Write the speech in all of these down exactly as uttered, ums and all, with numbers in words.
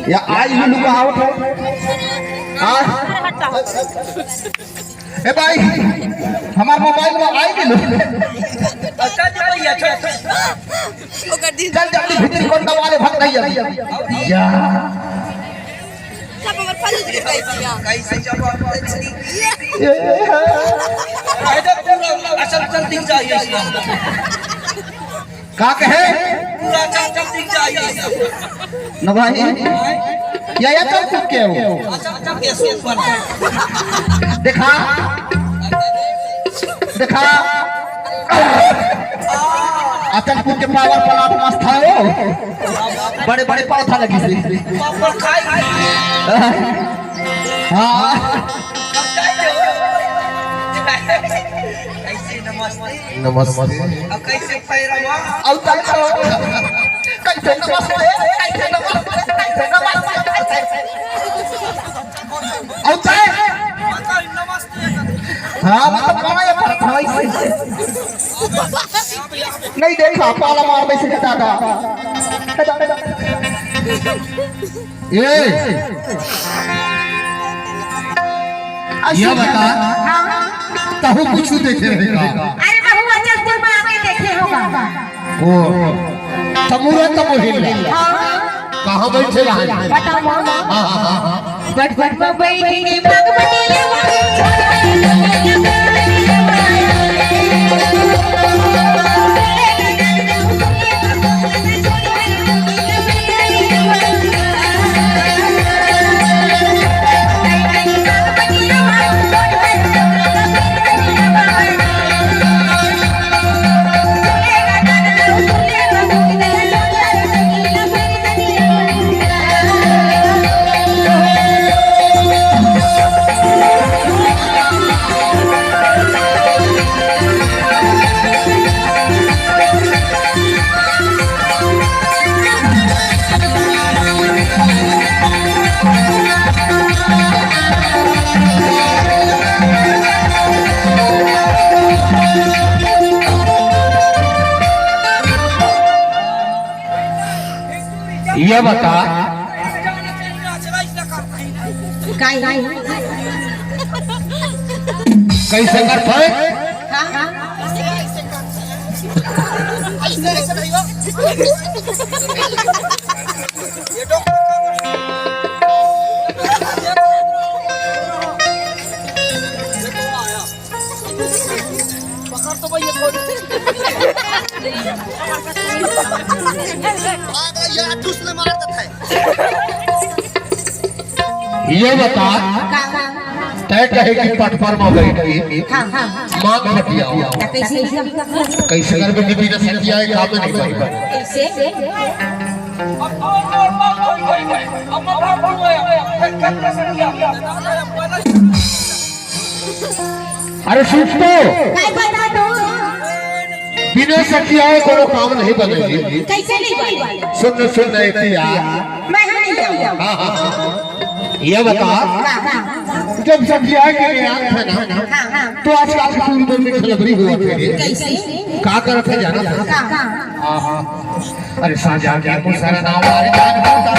या आज भी लुकावत हो। आ? ए भाई, हमार मोबाइल में आई गेलो। चल जल्दी भीतर, कौन दबा ले, भाग नहीं अभी। या। सब हमर फल उजरे कैसे यहाँ? कैसे जवाब दे छी? ये। अरे पूरा असल चल दिख जाइए। का कहे? पूरा असल चल दिख जाइए। न भाई, या, या चल चुके हो। असल चल के सूप बना। देखा, देखा, अचलपुर के पावर प्लांट मस्त है वो, बड़े बड़े पौधा लगी से। पापड़ खाई। हाँ। कैसे नमस्ते? नमस्ते। अब कैसे पैरवा? अब तक तो कैसे नमस्ते? कैसे नमस्ते? कैसे नमस्ते? अब तक हाँ, मतलब, कहाँ ये फर्क है इससे? नहीं देखा, पाला मार दे से दादा। ये, ये बता, हाँ। तहु कुछ देखे रहेगा? अरे, बहू अचलपुर में आके देखे होगा। ओ, तमुरा तमुहिल। हाँ। कहाँ बैठे रहे? बताओ। हाँ, हाँ, हाँ, हाँ। बट बट में बैठ के बागमती लेवा। ये बता, काई? कैसे करत है? हाँ, हाँ। पकड़ तो भैया, थोड़ी। आ गया, ठुस ले मार देता है। ये बता, तय कहे कि पटपर में बैठ के हाँ, हाँ। मांग फटिया। कैसे? कैसे करबे कि बिना सखिया एक काम नहीं पाई। कैसे? अरे सुन तो, काय बता दो? बिना सखियाए कोनो काम नहीं बने जी। कैसे नहीं बने? सुन, सुन, नहीं किया। मैं नहीं जाऊँ। हाँ, हाँ, हाँ। ये बता, हाँ, हाँ। जब सखियाए के लिए आए थे ना, हाँ, हाँ। तो आजकल के टूर में खलबरी हुआ थे। कैसे? का करत है जाना था? हाँ, हाँ। हाँ, हाँ। अरे साजा के मुसरना वाले जान होता।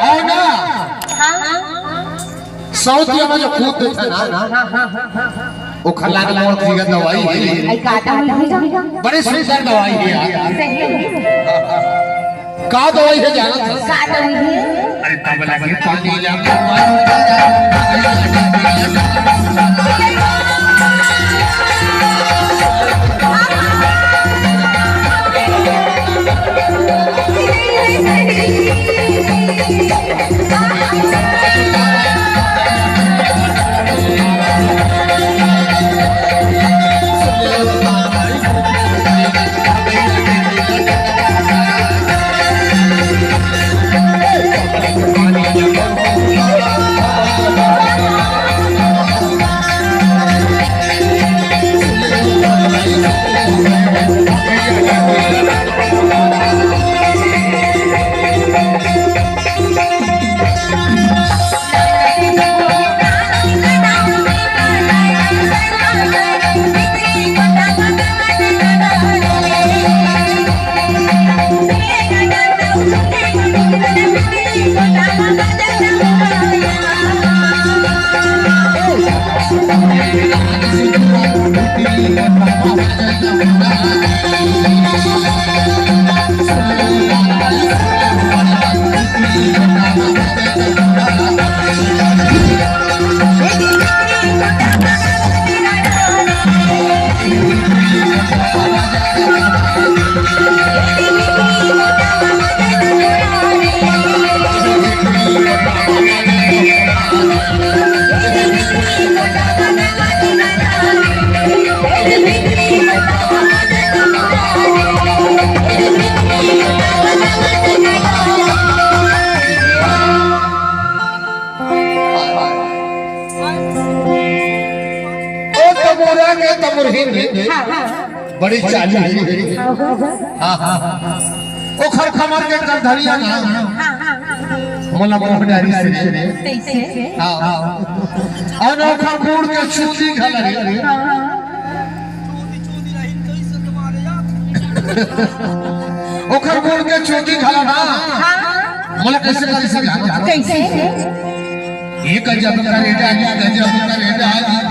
आओ ना। हाँ। सौ रुपया में जो कूद देथे ना, ओखर लाने मोर दवाई हे। आई का दवाई हे? बड़े सुंदर दवाई हे यार। सही हे। का दवाई हे जानत हस? का दवाई हे? अरे तब लगे पानी ला। ओ तमुरा के तमुरही में हाँ, हाँ। बड़ी चालू हे। हाँ, हाँ, हाँ। ओखर कमर के करधनिया ना, हाँ, हाँ, हाँ। मोला मोह डारिस रे। कइसे? हाँ, हाँ। अउ ना ओखर गोड़ के चूंदी घला रे। हाँ, हाँ। ओखर गोड़ के चोटी घला ना। हाँ। मोला कइसे, कइसे जान? कइसे? ये गजब करे डाली, गजब करे डाली।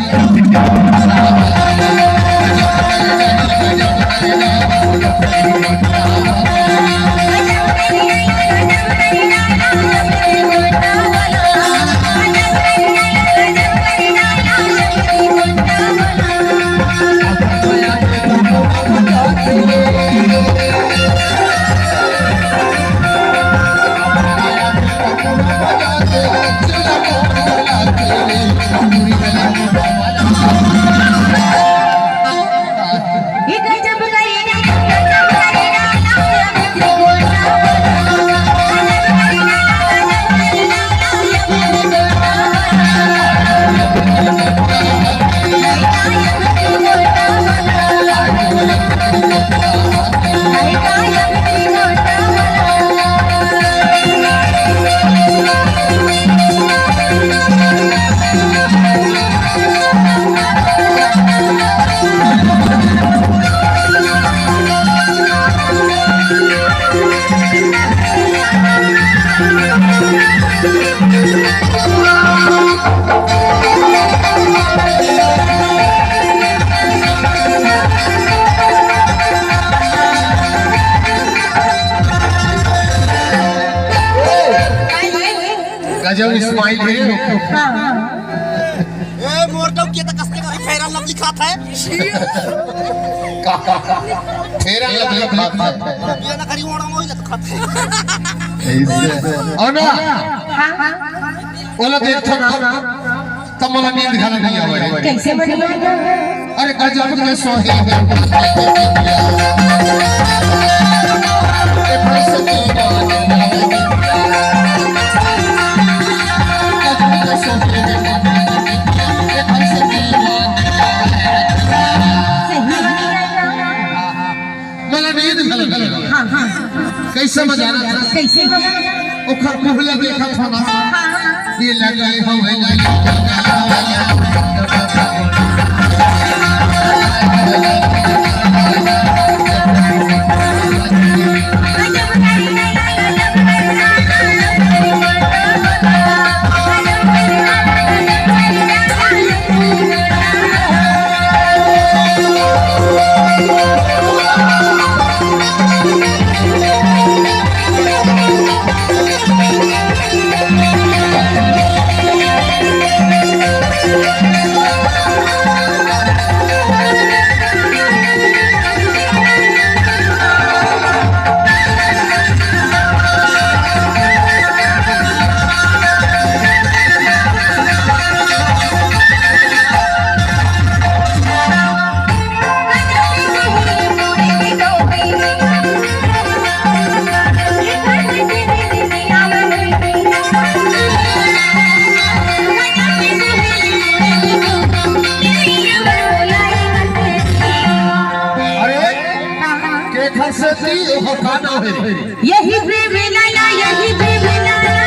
गजब स्माइल हे। हाँ, हाँ। ए, मोर डौकी त कस के कभी फेरन लवली खात हे। का? फेरन लवली खात हे। ये ना करी ओड़ा मोही लत खात हे। ऐसे। अउ ना, हाँ, हाँ। ओला देखथन ना, त मोला नींद घला नइ आवय। कइसे बने? अरे गजब के सोहे हे। सही। मोला नींद घलो नइ आवय। हाँ, हाँ। कइसे मजा आथे? कइसे मजा आथे? ओखर मुँह ल देखत हँव ना। हाँ, हाँ। ये लगे हवे लगे। एखर सेती ओखर का नाम हे? यही प्रेम लाला, यही प्रेम लाला।